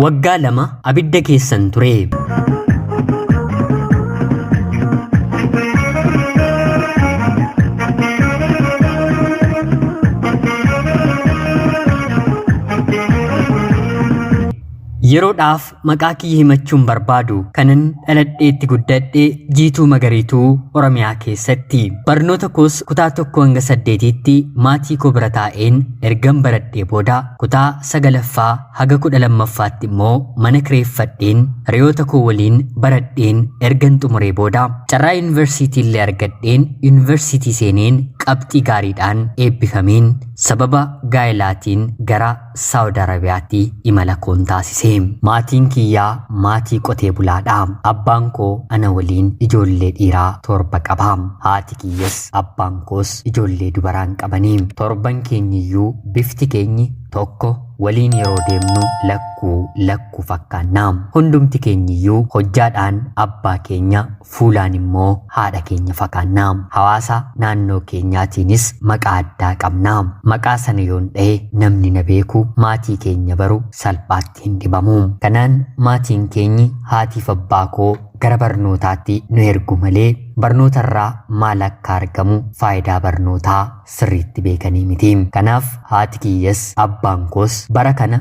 Waggaa 2 abidda keessan ture. Yeroodhaaf maqaa kiyya himachuun barbaadu kanan dhaladheetti guddadhe Jiituu Magariituu Oromiyaa keessatti. Barnoota koos kutaa 1 hanga 8tti maatii koo bira taa'een ergan baradhee booda kutaa 9ffaa haga 12ffaatti immoo mana kireeffadheen hiriyoota koo waliin baradheen ergan xumuree booda carraa yuunivarsiitii illee argadheen yuunivarsiitii seeneen qabxii gaariidhaan eebbifameen sababa gaa'elaatiin gara Saawud Arabiyaatti imala koon taasise. Maatiin kiyyaa maatii qotee bulaadha. Abbaan koo ana waliin ijoollee dhiiraa 7 qaba. Haati kiyyas abbaan koos ijoollee dubaraan qabani. Torban keenyiyyuu bifti keenyi tokko waliin yeroo deemnu lakkuu lakkuu fakkaanna. Hundumti keenyiyyuu hojjaadhaan abbaa keenya fuulaan immoo haadha keenya fakkaanna. Hawaasa naannoo keenyaatiinis maqaa addaa qabna. Maqaa sana yoon dhahe namni na beeku maatii keenya baru salphaatti hin dhibamu. Kanaan maatiin keenyi haatiif abbaa koo gara barnootaatti nu ergu malee barnootarraa maal akka argamu faayidaa barnootaa sirriitti beekanii miti. Kanaaf haati kiyyas abbaan koos bara kana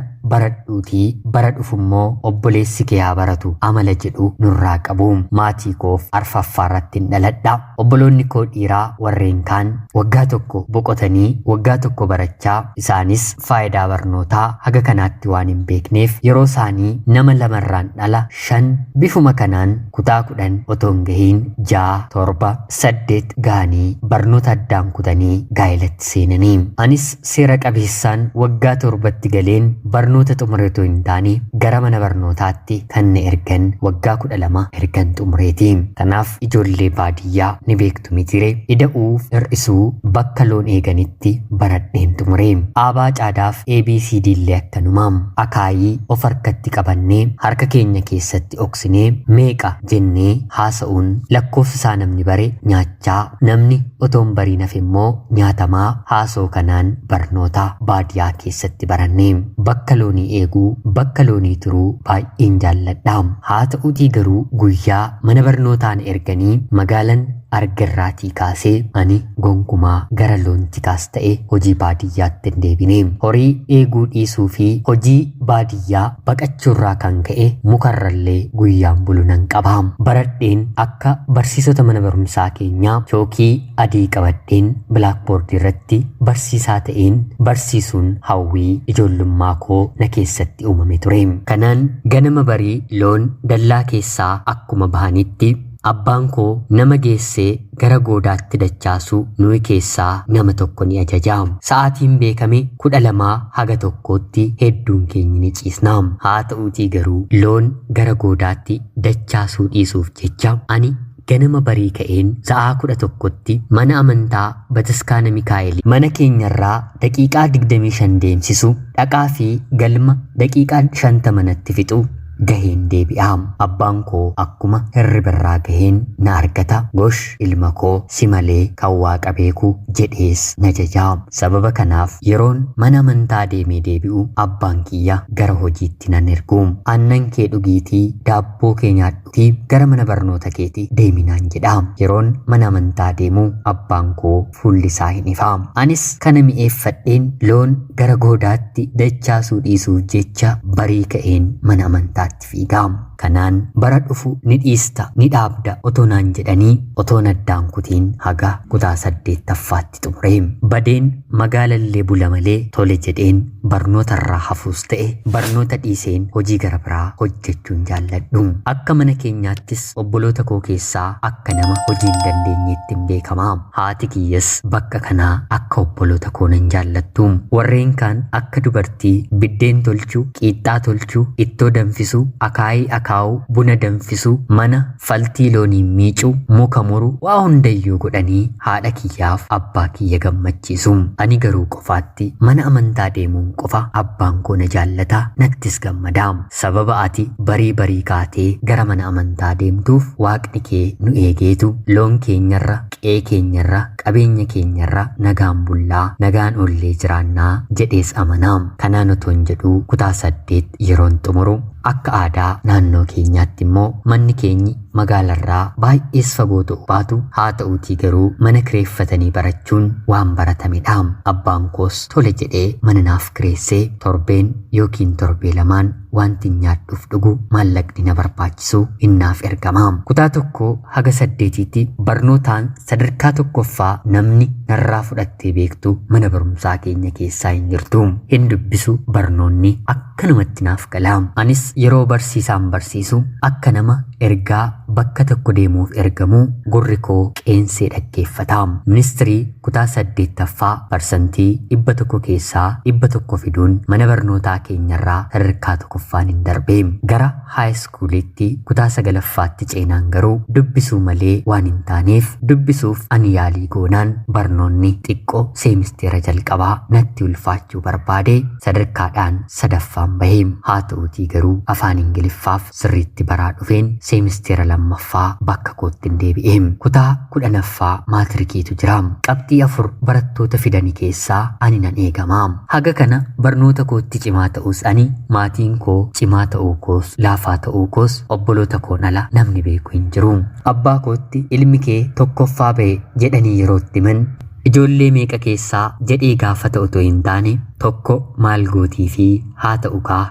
baradhuutii bara dhufummoo obboleessi kee haa baratu amala jedhu nurraa qabu. Maatii koof arfaffaa irratti hin dhaladha. Obboloonni koo dhiiraa warreen kaan waggaa tokko boqotanii waggaa tokko barachaa isaanis faayidaa barnootaa haga kanaatti waan hin beekneef yeroo isaanii nama lamarraan dhala 5 bifuma kanaan kutaa 10 otoo hin gahiin 6, 7, 8 gahanii barnoota addaan kutanii gaa'elatti seenanii. Anis seera qabeessaan waggaa 7tti galeen barnoota xumure otoo hin taane gara mana barnootaatti kan na ergan waggaa 12 ergan xumureeti. Kanaaf ijoollee baadiyyaa ni beektu mitiire ida'uuf hir'isuu bakka loon eeganitti baradheen xumure. Aabaa caadaaf ABCD illee akkanuma. Akaayii of harkatti qabannee harka keenya keessatti oksinee meeqa jennee haasa'uun lakkoofsa isaa namni bare nyaachaa namni otoo hin bariin hafe immoo nyaatamaa haasoo kanaan barnoota baadiyaa keessatti baranne. Bakka loonii eeguu, bakka loonii turuu baay'een jaalladha. Haa ta'uutii garuu guyyaa mana barnootaan erganii magaalan argerraatii kaasee ani gonkumaa gara loon tikaas ta'e hojii baadiyyaatti hin deebine. Horii eeguu dhiisuu fi hojii baadiyyaa baqachuurraa kan ka'e mukarrallee guyyaan bulu nan qaba. Baradheen akka barsiisota mana barumsaa keenyaa chookii adii qabadheen bilaakboordii irratti barsiisaa ta'een barsiisuun hawwii ijoollummaa koo na keessatti uumame ture. Kanaan ganama barii loon dallaa keessaa akkuma bahanitti abbaan koo nama geessee gara goodaatti dachaasu nuyi keessaa nama tokko ni ajaja. Sa'aatiin beekame 12 haga tokkootti hedduun keenya ni ciisna. Haa ta'uutii garuu loon gara goodaatti dachaasuu dhiisuuf jecha ani ganama barii ka'een sa'aa 11tti mana amantaa Bataskaana Mikaa'el mana keenyarraa daqiiqaa 25 deemsisu dhaqaa fi galma daqiiqaa 50 natti fixu gaheen deebi'a. Abbaan koo akkuma hirribarraa gaheen na argata. Gosh ilma koo si malee kan waaqa beeku jedhees na jaja. Sababa kanaaf yeroon mana amantaa deemee deebi'u abbaan kiyya gara hojiitti nan ergu. Aannan kee dhugiitii daabboo kee nyaadhuutii gara mana barnoota keetii deeminaan jedha. Yeroon mana amantaa deemu abbaan koo fuulli isaa hin ifa. Anis kana mi'eeffadheen loon gara goodaatti dachaasuu dhiisuuf jecha barii ka'een mana amantaatti fiiga. Kanaan bara dhufu ni dhiista ni dhaabda otoo naan jedhanii otoon addaan kutiin haga kutaa 8ffaatti xumure. Badeen magaalallee bula malee tole jedheen barnootarraa hafuus ta'e barnoota dhiiseen hojii gara biraa hojjechuun jaalladhu. Akka mana keenyaattis obboloota koo keessaa akka nama hojii hin dandeenyeetti hin beekama. Haati kiyyas bakka kanaa akka obboloota koo nan jaallattu. Warreen kaan akka dubartii biddeen tolchu, qiixxaa tolchu, ittoo danfisu, akaayii akaa'u, buna danfisu, mana faltii looniin miicu, muka muru, waa hundayyuu godhanii haadha kiyyaaf abbaa kiyya gammachiisu. Ani garuu qofaatti mana amantaa deemuun qofa abbaan koo na jaallata, nattis gammada. Sababa ati barii barii kaatee gara mana amantaa deemtuuf waaqni kee nu eegeetu loon keenyarra, qe'ee keenyarra Qabeenya keenyarra nagaan bullaa, nagaan oollee jiraannaa jedhees amanaa. Kanaan otoon jedhuu kutaa 8 yeroon xumuru akka aadaa naannoo keenyaatti immoo manni keenyi magaalarraa baay'ees fagoo ta'u baatu, haa ta'uutii garuu mana kireeffatanii barachuun waan baratamedha. Abbaan koos tole jedhee mana naaf kireessee torbeen yookiin torbee lamaan wanti nyaadhuuf dhugu maallaqni na barbaachisu innaaf ergama. Kutaa 1 haga 8tti barnootaan sadarkaa 1ffaa namni narraa fudhattee beektu mana barumsaa keenya keessaa hin jirtu. Hin dubbisu, barnoonni akkanumatti naaf gala. Anis yeroo barsiisaan barsiisu akka nama ergaa bakka tokko deemuuf ergamuu gurri koo qeensee dhaggeeffata. Ministirii kutaa 8ffaa parsantii 100 keessaa 100 fiduun mana barnootaa keenyarraa sadarkaa 1ffaan hin darbe. Gara haayiskuuliitti kutaa 9ffaatti ceenaan garuu dubbisuu malee waan hin taaneef dubbisuuf ani yaalii goonaan barnoonni xiqqoo seemisteera jalqabaa natti ulfaachuu barbaade, sadarkaadhaan 3ffaan bahe. Haa ta'uutii garuu afaan Ingiliffaaf sirriitti baraa dhufeen seemisteera 2ffaa bakka kootti hin deebi'e. Kutaa 10ffaa maatirikiitu jira. Qabxii 4 barattoota fidani keessaa ani nan eegama. Haga kana barnoota kootti cimaa ta'us ani maatiin koo cimaa ta'uu koos laafaa ta'uu koos obboloota koon ala namni beeku hin jiru. Abbaa kootti ilmi kee 1ffaa ba'e jedhanii yeroo itti himan ijoollee meeqa keessaa jedhee gaafata otoo hin taane tokko maal gootii fi haa ta'u kaa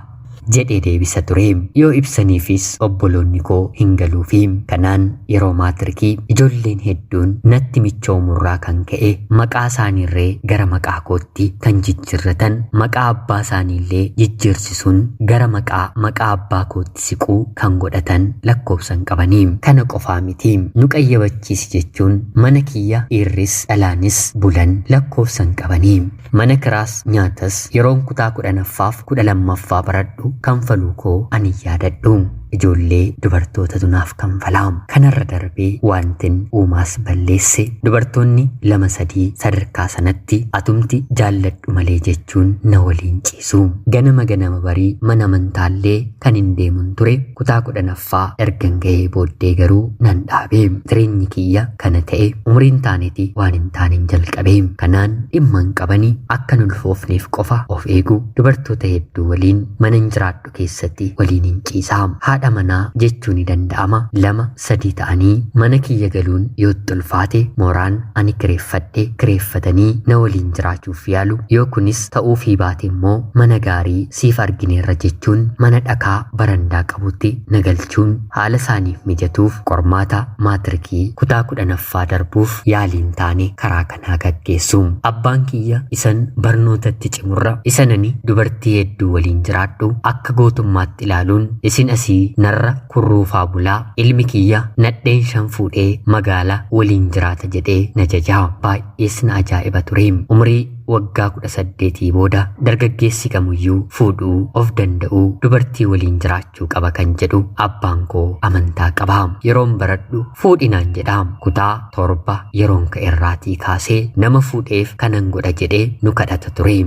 jedhee deebisa ture. Yoo ibsaniifis obboloonni koo hin galuufi. Kanaan yeroo maatirikii ijoolleen hedduun natti michoomurraa kan ka'e maqaa isaaniirree gara maqaa kootti kan jijjiirratan, maqaa abbaa isaaniillee jijjiirsisuun gara maqaa abbaa kootti siquu kan godhatan lakkoofsan qabanii. Kana qofaa miti, nu qayyabachiisi jechuun mana kiyya dhiirris dhalaanis bulan lakkoofsan qabanii. Mana kiraas nyaatas yeroon kutaa 10ffaaf 12ffaa baradhu kanfaluu koo ani yaadadhu. Ijoollee dubartootatu naaf kanfalaa. Kanarra darbee wantin uumaas balleesse dubartoonni 2 3 sadarkaa sanatti atumti jaalladhu malee jechuun na waliin ciisu. Ganama ganama barii mana amantaallee kan hin deemun ture, kutaa 10ffaa ergan ga'ee booddee garuu nan dhaabe. Jireenyi kiyya kana ta'e, umriin taaneeti waan hin taaneen jalqabe. Kanaan dhimma hin qabani, akka hin ulfoofneef qofa of eegu. Dubartoota hedduu waliin mana hin jiraadhu keessatti waliin hin ciisaa. Haadha manaa jechuu ni danda'ama. 2 3 ta'anii mana kiyya galuun yoo itti ulfaate mooraan ani kireeffadhe kireeffatanii na waliin jiraachuuf yaalu. Yoo kunis ta'uufii baate immoo mana gaarii siif argineerra jechuun mana dhakaa barandaa qabutti na galchuun haala isaaniif mijatuuf qormaata maatirikii kutaa 10ffaa darbuuf yaaliin taane karaa kanaa gaggeessu. Abbaan kiyya isan barnootatti cimurra isan ani dubartii hedduu waliin jiraadhu akka gootummaatti ilaaluun isin asii narra kurruufaa bulaa, ilmi kiyya nadheen 5 fuudhee magaala waliin jiraata jedhee na jajaa. Baay'ees na ajaa'iba ture. Umrii waggaa 18 booda dargaggeessi kamuyyuu fuudhuu, of danda'uu, dubartii waliin jiraachuu qaba kan jedhu abbaan koo amantaa qaba. Yeroon baradhu fuudhinaan jedha. Kutaa 7 yeroon ka'erraatii kaasee nama fuudheef kanan godha jedhee nu kadhata ture.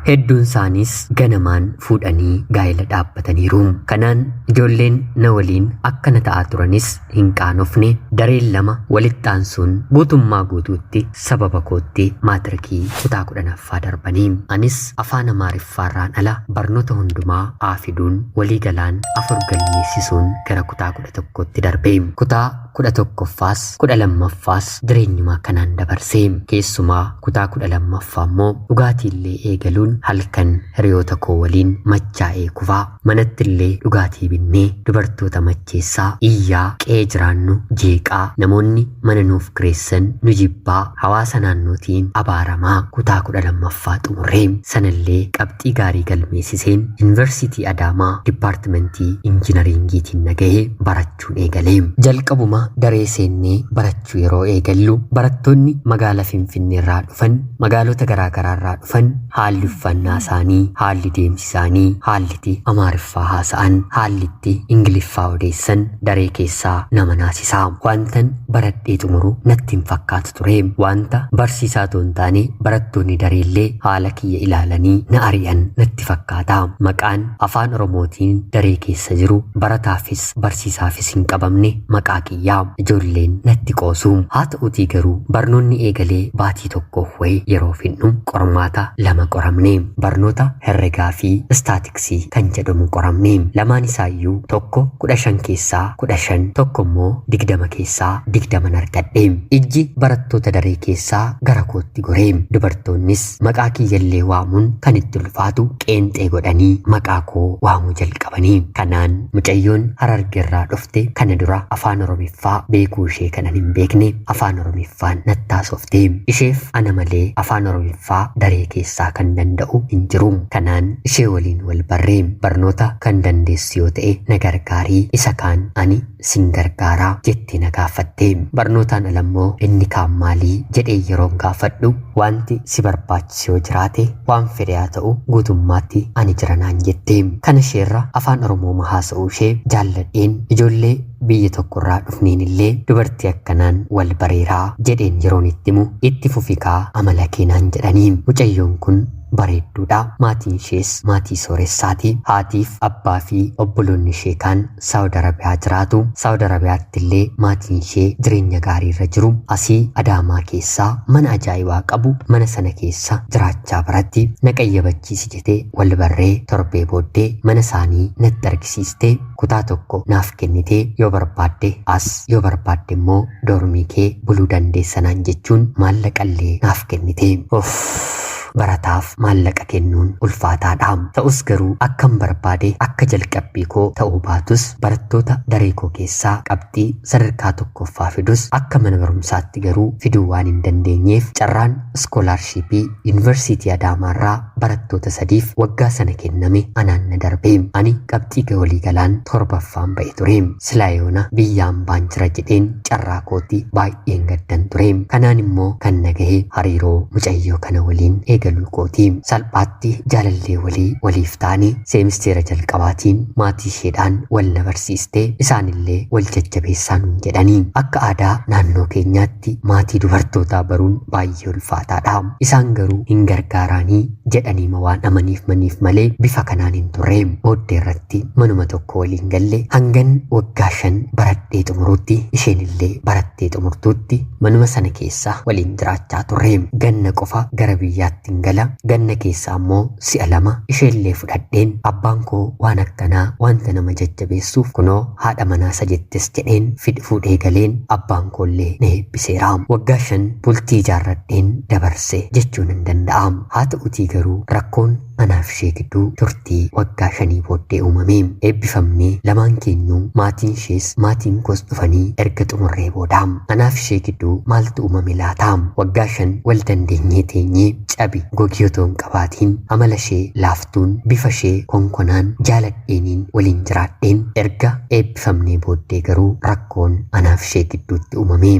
Hedduun isaaniis ganamaan fuudhanii gaa'ela dhaabbataniiru. Kanaan ijoolleen na waliin akkana ta'aa turanis hin qaanofne, dareen 2 walitti aansuun guutummaa guutuutti sababa kootti maatirikii kutaa 10ffaa darbanii. Anis afaan Amaariffaarraan ala barnoota hundumaa A fiduun waliigalaan 4 galmeessisuun gara kutaa 11tti darbe. Kutaa 11ffaas 12ffaas jireenyuma kanaan dabarse. Keessumaa kutaa 12ffaa immoo dhugaatiillee eegaluun halkan hiriyoota koo waliin machaa'ee kufaa, manattillee dhugaatii binnee dubartoota macheessaa, iyyaa, qe'ee jiraannu jeeqaa, namoonni mana nuuf kireessan nu jibbaa, hawaasa naannootiin abaaramaa kutaa 12ffaa xumurre. Sanallee qabxii gaarii galmeessiseen Yuunivarsiitii Adaamaa dipaartimentii injinariingiitiin na ga'ee barachuun eegale. Jalqabuma daree seennee barachuu yeroo eegallu barattoonni magaala Finfinneerraa dhufan, magaalota garaagaraarraa dhufan, haalli uffannaa isaanii, haalli deemsi isaanii, haalli itti Amaariffaa haasa'an, haalli itti Ingiliffaa odeessan daree keessaa nama naasisa. Wantan baradhee xumuru natti hin fakkaatu ture. Wanta barsiisaa otoo hin taane barattoonni dareellee haala kiyya ilaalanii na ari'an natti fakkaata. Maqaan afaan Oromootiin daree keessa jiru barataafis barsiisaafis hin qabamne maqaa kiyya. wayyaa. Ijoolleen natti qoosu. Haa ta'utii garuu barnoonni eegalee baatii tokkoof wayii yeroo finnu qormaata 2 qoramne. Barnoota herregaa fi istaatiksii kan jedhamu qoramne. Lamaan isaayyuu tokko 15 keessaa 15, tokko immoo 20 keessaa 20 argadhe. Ijji barattoota daree keessaa gara kootti gore. Dubartoonnis maqaa kiyyallee waamuun kan itti ulfaatu qeenxee godhanii maqaa koo waamuu jalqabanii. Kanaan mucayyoon Harargeerraa dhufte kana dura afaan Oromiffaa beekuu ishee kanan hin beekne afaan Oromiffaan nattaasofte. Isheef ana malee afaan Oromiffaa daree keessaa kan danda'u hin jiru. Kanaan ishee waliin wal barree barnoota kan dandeessu yoo ta'e na gargaarii, isa kaan ani sin gargaaraa jettee na gaafatte. Barnootaan alammoo inni kaan maalii jedhee yeroon gaafadhu wanti si barbaachisu yoo jiraate waan fedhe haa ta'u guutummaatti ani jira naan jette. Kana isheerra afaan Oromoo haasa'uu ishee jaalladheen ijoollee biyya tokkorraa dhufneen illee dubartii akkanaan wal bareeraa jedheen yeroon itti himu itti fufikaa amala keenaan jedhanii. Mucayyoon kun bareedduudha. Maatiin ishees maatii sooressaati. Haatiif abbaa fi obboloonni ishee kaan Saawud Arabiyaa jiraatu. Saawud Arabiyaatti illee maatiin ishee jireenya gaarii irra jiru. Asii Adaamaa keessaa mana ajaa'ibaa qabu. Mana sana keessa jiraachaa baratti. Na qayyabachiisi jettee wal barree torbee booddee mana isaanii natti argisiiste. Kutaa tokko naaf kennitee yoo barbaadde as yoo barbaadde immoo doormii kee buluu dandeessa naan jechuun maallaqallee naaf kennite. Uff! Barataaf maallaqa kennuun ulfaataadha. Ta'us garuu akkan barbaade akka jalqabbii koo ta'uu baatus barattoota daree koo keessaa qabxii sadarkaa tokkoffaa fidus akka mana barumsaatti garuu fiduu waan hin dandeenyeef carraan iskoolaarshiipii yuunivarsiitii Adaamaarraa barattoota 3f waggaa sana kenname anaan na darbe. Ani qabxii waliigalaan 7ffaan ba'e ture. Silaayoona biyyaan baan jira jedheen carraa kootti baay'een gaddan ture. Kanaan immoo kan na gahe hariiroo mucayyoo kana waliin eegaluu kooti. Salphaatti jaalallee walii waliif taane seemisteera jalqabaatiin maatii isheedhaan wal na barsiiste, isaanillee wal jajjabeessaa nuun jedhanii. Akka aadaa naannoo keenyaatti maatii dubartootaa baruun baay'ee ulfaataadha. Isaan garuu hin gargaaraanii jedhaniima waan amaniif maniif malee bifa kanaan hin turre. Booddee irratti manuma tokko waliin galle. Hangan waggaa 5 baradhee xumuruutti isheenillee barattee xumurtuutti manuma sana keessa waliin jiraachaa turre. Ganna qofa gara biyyaatti hin gala. Ganna keessa ammoo si'a 2 isheellee fudhadheen abbaan koo waan akkanaa wanta nama jajjabeessuuf kunoo haadha manaasa jettes jedheen fuudhee galeen abbaan koollee na eebbiseera. Waggaa 5 bultii ijaarradheen dabarse jechuun hin danda'am. Haa ta'utii garuu rakkoon anaaf ishee gidduu turtii waggaa 5 booddee uumame. Eebbifamnee lamaan keenyuu maatiin ishees maatiin koos dhufanii erga xumurree booda anaaf ishee gidduu maaltu uumame laata? Waggaa 5 wal dandeenyee teenyee cabi gogii otoo hin qabaatiin amala ishee laaftuun bifa ishee konkonaan jaaladheeniin waliin jiraadheen erga eebbifamnee booddee garuu rakkoon anaaf ishee gidduutti uumame.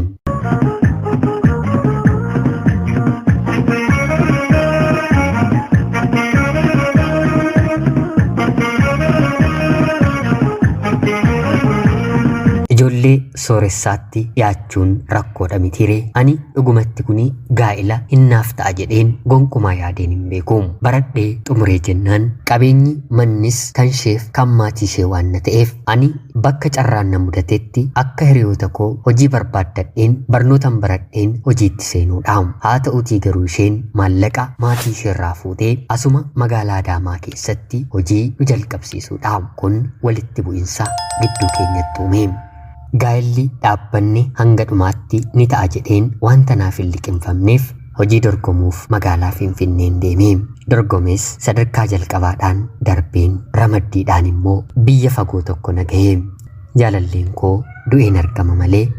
Ijoollee sooressaatti dhiyaachuun rakkoodha mitiiree. Ani dhugumatti kuni gaa'ila hinnaaf ta'a jedheen gonkumaa yaadeen hin beeku. Baradhee xumuree jennaan qabeenyi mannis kan isheef kan maatii ishee waan na ta'eef ani bakka carraan na mudatetti akka hiriyoota koo hojii barbaaddadheen barnootan baradheen hojiitti seenuudha. Haa ta'utii garuu isheen maallaqa maatii isheerraa fuutee asuma magaalaa Adaamaa keessatti hojii nu jalqabsiisuudha. Kun walitti bu'insa gidduu keenyatti uume. Gaa'elli dhaabbanni hanga dhumaatti ni ta'a jedheen wanta naaf hin liqimfamneef hojii dorgomuuf magaalaa Finfinneen deeme. Dorgomes sadarkaa jalqabaadhaan darbeen ramaddiidhaan immoo biyya fagoo tokko na gahe. Jaalalleen koo du'een argama malee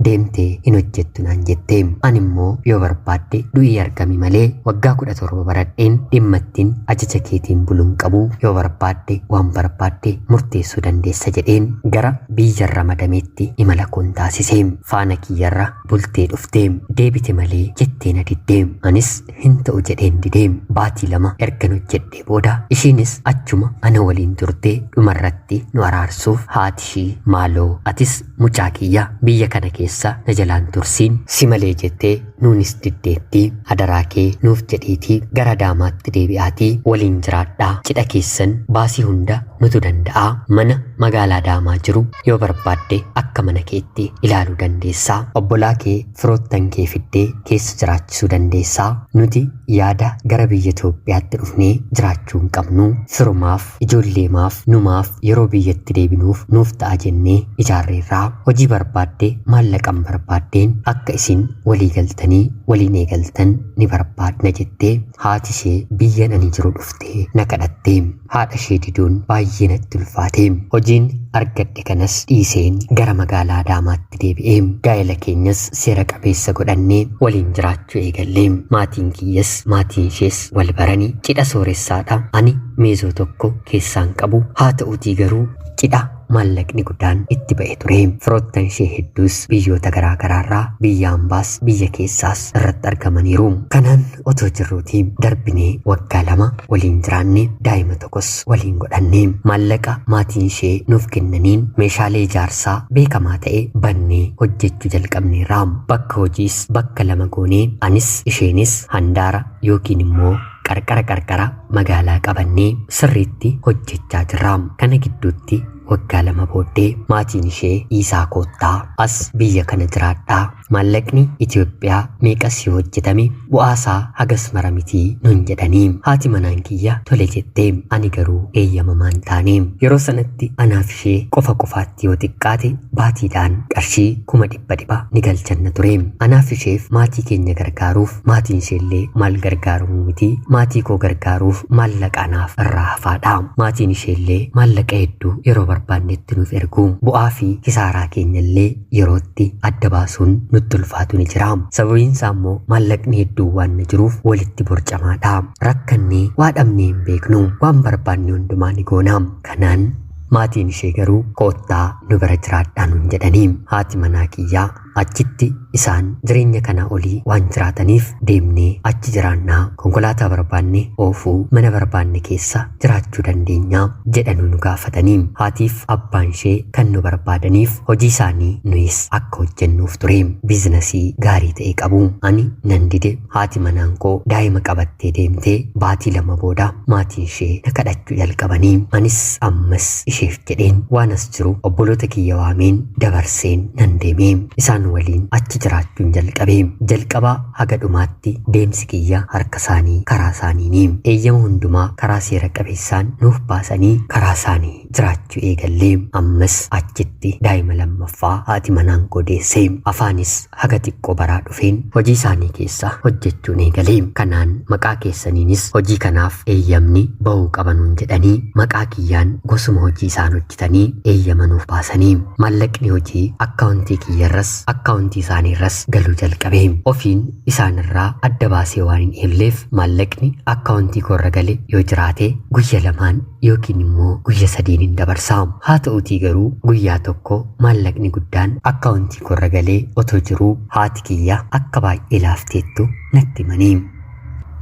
deemtee hin hojjettu naan jette. Ani immoo yoo barbaadde du'ii argami malee waggaa 17 baradheen dhimma ittiin ajaja keetiin buluun qabu, yoo barbaadde waan barbaadde murteessuu dandeessa jedheen gara biyya ramadameetti imala koon taasise. Faana kiyyarra bultee dhufte deebite malee jettee na didde. Anis hin ta'u jedheen dide. Baatii 2 ergan hojjedhee booda ishiinis achuma ana waliin turte. Dhumarratti nu araarsuuf haati ishii maaloo atis mucaa kiyya biyya kana keessa na jalaan tursiin si malee jettee nuunis diddeetti, adaraa kee nuuf jedhiitii gara Adaamaatti deebi'aatii waliin jiraadhaa, cidha keessan baasii hunda nutu danda'a, mana magaalaa Adaamaa jiru yoo barbaadde akka mana keetti ilaaluu dandeessaa. Obbolaa kee firoottan kee fiddee keessa jiraachisuu dandeessaa. Nuti yaada gara biyya Itoophiyaatti dhufnee jiraachuu hin qabnu. Firumaaf, ijoolleemaaf, numaaf yeroo biyyatti deebinuuf nuuf ta'a jennee ijaarreerraa. Hojii barbaadde maallaqan barbaaddeen akka isin walii galtanii waliin eegaltan ni barbaadna jettee haati ishee biyyan ani jiru dhuftee na kadhatte. Haadha ishee diduun baay'ee natti ulfaate. Hojiin argadhe kanas dhiiseen gara magaalaa Adaamaatti deebi'ee gaa'ela keenyas seera qabeessa godhannee waliin jiraachuu eegalle. Maatiin kiyyas maatiin ishees wal baranii cidha sooressaadha. Ani meezoo tokko keessaan qabu, haa ta'uutii garuu cidha maallaqni guddaan itti ba'e ture. Firoottan ishee hedduus biyyoota garaa garaarraa, biyya ambaas biyya keessaas irratti argamaniiru. Kanaan otoo jirruutii darbinee waggaa 2 waliin jiraanne, daa'ima tokkos waliin godhanne. Maallaqa maatiin ishee nuuf kennaniin meeshaalee ijaarsaa beekamaa ta'e bannee hojjechuu jalqabneerra. Bakka hojiis bakka 2 goonee anis isheenis handaara yookiin immoo qarqara qarqara magaalaa qabannee sirriitti hojjechaa jirra. Kana gidduutti waggaa 2 booddee maatiin ishee dhiisaa koottaa as biyya kana jiraadhaa, maallaqni Itoophiyaa meeqas yoo hojjetame bu'aasaa hagas mara mitii nun jedhanii. Haati manaan kiyya tole jettee, ani garuu eeyyamamaan taane. Yeroo sanatti anaaf ishee qofa qofaatti yoo xiqqaate baatiidhaan qarshii 100,000 ni galchanna ture. Anaaf isheef maatii keenya gargaaruuf, maatiin isheellee maal gargaaramuu miti, maatii koo gargaaruuf maallaqa anaaf irraa hafaadha. Maatiin isheellee maallaqa hedduu yeroo barbaannetti nuuf ergu. Bu'aa fi kisaaraa keenyallee yerootti adda baasuun nutti ulfaatu ni jira. Sababiin isaa immoo maallaqni hedduun waan na jiruuf walitti borcamaadha. Rakkannee waa dhabnee hin beeknu. Waan barbaanne hundumaa ni goona. Kanaan maatiin ishee garuu koottaa nu bira jiraadhaa nuun jedhanii. Haati manaa kiyyaa achitti isaan jireenya kanaa olii waan jiraataniif deemnee achi jiraannaa, konkolaataa barbaanne oofuu, mana barbaanne keessa jiraachuu dandeenya jedhanii nu gaafatanii. Haatiif abbaan ishee kan nu barbaadaniif hojii isaanii nuyis akka hojjennuuf ture. Biizinasii gaarii ta'e qabu. Ani nan dide. Haati manaan koo daa'ima qabattee deemtee baatii 2 booda maatiin ishee na kadhachuu jalqabanii. Anis ammas isheef jedheen waan as jiru obboloota kiyya waameen dabarseen nan deeme. Isaan waliin achi jiraachuun jalqabe. Jalqabaa haga dhumaatti deemsi kiyya harka isaanii, karaa isaaniini. Eeyyama hundumaa karaa seera qabeessaan nuuf baasanii karaa isaanii jiraachuu eegallee. Ammas achitti daa'ima lammaffaa haati manaan koo deesse. Afaanis haga xiqqoo baraa dhufeen hojii isaanii keessa hojjechuun eegale. Kanaan maqaa keessaniinis hojii kanaaf eeyyamni ba'uu qabanuun jedhanii maqaa kiyyaan gosuma hojii isaan hojjetanii eeyyama nuuf baasanii. Maallaqni hojii akkaawuntii kiyyarras akkaawuntii isaaniirras galuu jalqabe. Ofiin isaanirraa adda baasee waan hin eebleef maallaqni akkaawuntii koorra gale yoo jiraate guyya 2 yookiin immoo guyya 3 hin dabarsa. Haa ta'uutii garuu guyyaa tokko maallaqni guddaan akkaawuntii koorra galee otoo jiruu haati kiyya akka baay'ee laafteettu natti himanii.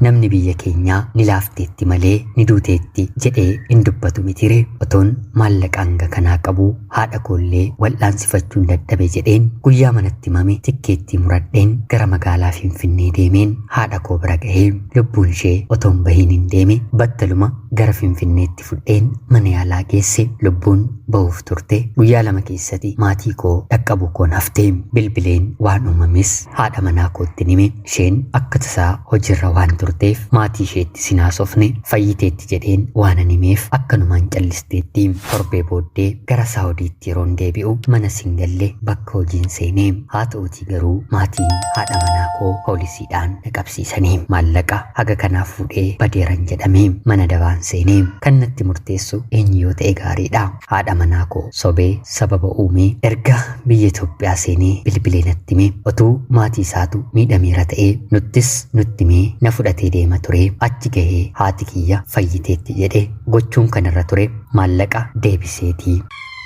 Namni biyya keenyaa ni laafteetti malee ni duuteetti jedhee hin dubbatu mitire. Otoon maallaqa hanga kanaa qabu haadha koollee wal'aansifachuun dadhabe jedheen guyyaa manatti himame tikkeettii muradheen gara magaalaa Finfinnee deemeen haadha koo bira gahee lubbuun ishee otoon bahiin hin deeme. Battaluma gara Finfinneetti fudheen mana yaalaa geesse. Lubbuun bahuuf turte. Guyyaa 2 keessatti maatii koo dhaqqabu koon hafte. Bilbileen waan uumames haadha manaa kootti hime. Isheen akka tasaa hojiirra waan turteef maatii isheetti sinaasofne. Fayyiteetti jedheen waan ani himeef akkanumaan callisteetti. Torbee booddee gara Saawudiitti yeroon deebi'u mana singalle, bakka hojiin seenee. Haa ta'uutii garuu maatiin haadha manaa koo poolisiidhaan na qabsiisanii maallaqa haga kanaa fuudhee badeeran jedhamee mana dabaan seenee. Kan natti murteessu eenyu yoo ta'e gaariidha? Haadha manaa koo sobee sababa uumee erga biyya Itoophiyaa seenee bilbilee natti hime. Otuu maatii isaatu miidhameera ta'ee nuttis nutti himee na fudhatee deema ture. Achi gahee haati kiyya fayyiteetti jedhe gochuun kanarra ture maallaqa deebiseetii.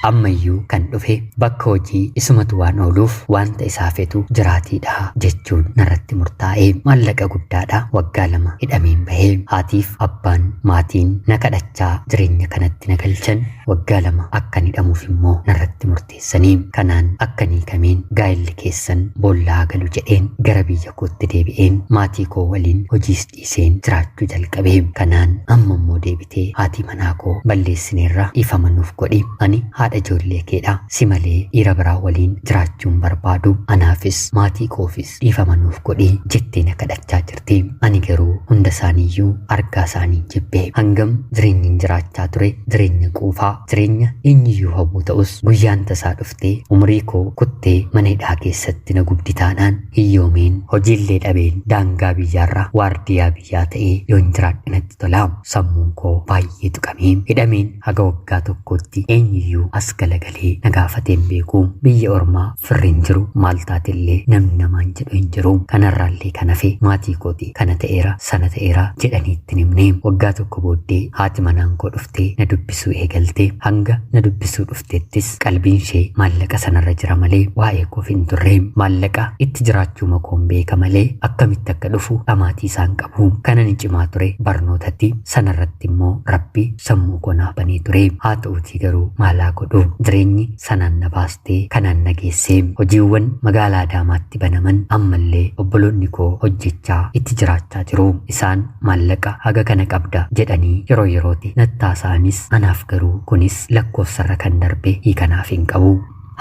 Ammayyuu kan dhufe bakka hojii isumatu waan ooluuf wanta isaa fetu jiraatiidha jechuun narratti murtaa'e. Maallaqa guddaadha. Waggaa 2 hidhameen bahe. Haatiif abbaan maatiin na kadhachaa jireenya kanatti na galchan. Waggaa 2 akkan hidhamuuf immoo narratti murteessanii. Kanaan akkan hiikameen gaa'elli keessan boollaa galu jedheen gara biyya kootti deebi'een maatii koo waliin hojiis dhiiseen jiraachuu jalqabe. Kanaan amma immoo deebitee haati manaa koo balleessineerra dhiifama nuuf godhi. Ani haadha ijoollee keedha. Si malee dhiira biraa waliin jiraachuun barbaadu. Anaafis maatii koofis dhiifama nuuf godhi jettee na kadhachaa jirti. Ani garuu hunda isaaniiyyuu argaa isaanii jibbe. Hangam jireenyi jiraachaa ture jireenya quufaa jireenya eenyuyyuu hawwu ta'us guyyaan tasaa dhuftee umurii koo kuttee mana hidhaa keessatti na gubdi taanaan hiyyoomeen hojiillee dhabeen daangaa biyyaarra waardiyaa biyyaa ta'ee yoon jiraadhe natti tola. Sammuun koo baay'ee tuqamee hidhameen haga waggaa tokkootti eenyuyyuu as galagalee na gaafateen beeku. Biyya ormaa firri hin jiru, maal taatellee namni namaan jedhu hin jiru. Kanarraallee kan hafe maatii kooti kana ta'eera sana ta'eera jedhanii itti himne. Waggaa tokko booddee haati manaan koo dhuftee na dubbisuu eegalte. Hanga na dubbisuu dhuftettis qalbiin ishee maallaqa sanarra jira malee waa'ee koof hin turre. Maallaqa itti jiraachuu makoon beeka malee akkamitti akka dhufu dhamaatii isaan qabu. Kanan cimaa ture barnootatti, sanarratti immoo Rabbi sammuu koo naaf banee ture. Haa ta'uutii garuu maalaa godhu, jireenyi sanaan na baastee kanaan na geesse. Hojiiwwan magaalaa Adaamaatti banaman ammallee obboloonni koo hojjechaa itti jiraachaa jiru. Isaan maallaqa haga kana qabda jedhanii yeroo yerootti nattaasa'anis anaaf garuu kunis lakkoofsarra kan darbe hiikanaaf hin qabu.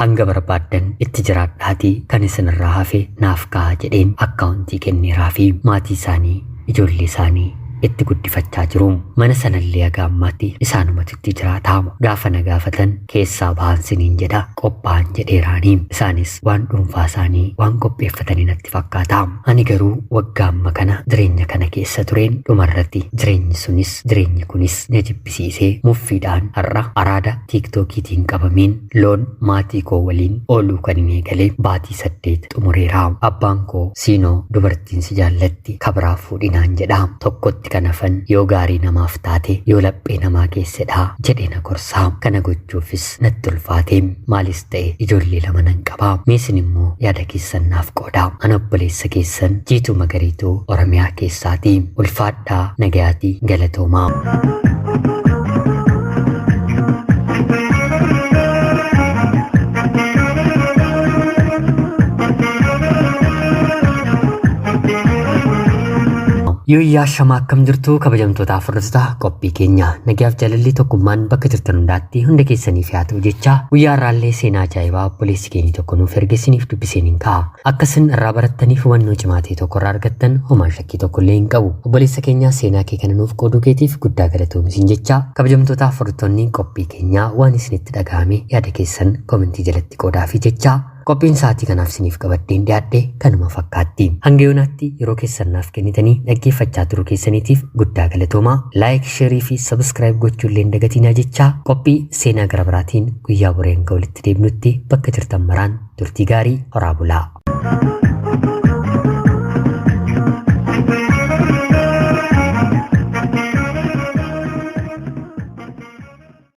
Hanga barbaaddan itti jiraadhaatii kan isinirraa hafe naaf kaa'aa jedheen akkaawuntii kenneeraa fi maatii isaanii ijoollee isaanii itti guddifachaa jiru. Mana sanallee haga ammaatti isaanumatu itti jiraata. Gaafa na gaafatan keessaa bahan siniin jedha qophaa'an jedheeraani. Isaanis waan dhuunfaa isaanii waan qopheeffatanii natti fakkaata. Ani garuu waggaa amma kana jireenya kana keessa tureen dhumarratti jireenyi sunis jireenyi kunis na jibbisiisee muffiidhaan har'a araada tiiktookiitiin qabameen loon maatii koo waliin ooluu kan hin eegale baatii 8 xumureera. Abbaan koo siinoo dubartiin si jaallatti kabraa fuudhinaan jedha. Tokkotti kan hafan yoo gaarii namaaf taate yoo laphee namaa keessedha jedhe na gorsa. Kana gochuufis natti ulfaate. Maalis ta'e ijoollee 2 nan qaba. Meesin immoo yaada keessan naaf qooda. Ana obboleessa keessan Jiituu Magariituu Oromiyaa keessaati. Ulfaadhaa, nagayaati, galatoomaa. Yooyyaa shamaa akkam jirtu kabajamtoota hordoftoota qophii keenya nagayaaf jaalalli tokkummaan bakka jirtan hundaatti hunda keessaniif haa ta'u jecha guyyaa har'aallee seenaa ajaa'ibaa obboleessi keenya tokko nuuf erge isiniif dubbiseen hin ka'a. Akka isin irraa barattaniif hubannoo cimaa ta'e tokko irraa argattan homaa shakkii tokko illee hin qabu. Obboleessa keenya seenaa kee kana nuuf qooduu keetiif guddaa galatoomi isin jecha kabajamtoota hordoftoonni qophii keenyaa waan isinitti dhaga'ame yaada keessan komentii jalatti qoodaafi jecha qophiin sa'aatii kanaaf isiniif qabadheen dhiyaadhe kanuma fakkaatti. Hanga yoonaatti yeroo keessan naaf kennitanii dhaggeeffachaa turuu keessaniitiif guddaa galatoomaa. Laayik, sheerii fi sabskiraayib gochuu illee hin dagatinaa jecha qophii seenaa gara biraatiin guyyaa boree hanga walitti deebinutti bakka jirtan maraan turtii gaarii horaa bulaa.